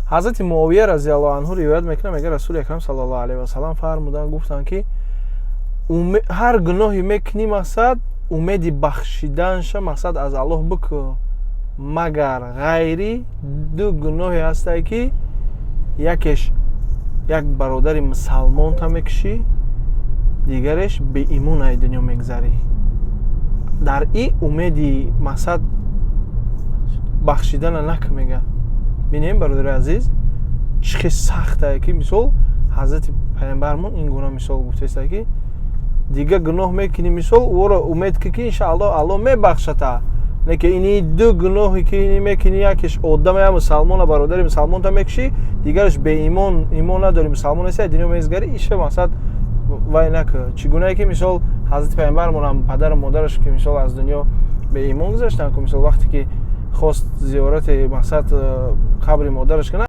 Ҳазрати Муовия разиаллоҳу анҳу ривоят мекунад, мега: Расули Акрам саллаллоҳу алайҳи васалам фармуданд, гуфтанд, ки ҳар гуноҳе мекунӣ, мақсад, умеди бахшиданша, мақсад, аз Аллоҳ бикун, магар ғайри ду гуноҳе ҳастае, ки якеш як бародари мусалмонта мекушӣ, дигареш беимон ай дунё мегзарӣ. Дар и умеди, мақсад, бахшидана нак, мега. Бинем, бародари азиз, чӣ хел сахтае, ки мисол ҳазрати паямбармон ин гуна мисол гуфтаеста, ки дига гуноҳ мекунӣ, мисол, ӯро умед ки иншааллоҳ Аллоҳ мебахшата, не ки ини ду гуноҳе ки ини мекунӣ, якеш одама, я мусалмона, бародари мусалмонта мекушӣ, дигараш беимон, имон надорӣ, мусалмон нест, дунё мезгарӣ, иша, мақсад, вай нака. Чӣ гунае ки, мисол, ҳазрати паямбармонам падару модараш ки, мисол, аз дунё беимон гузаштанд ку, мисол, вақте ки хост зиёрати, мақсад, қабри модараш кунад.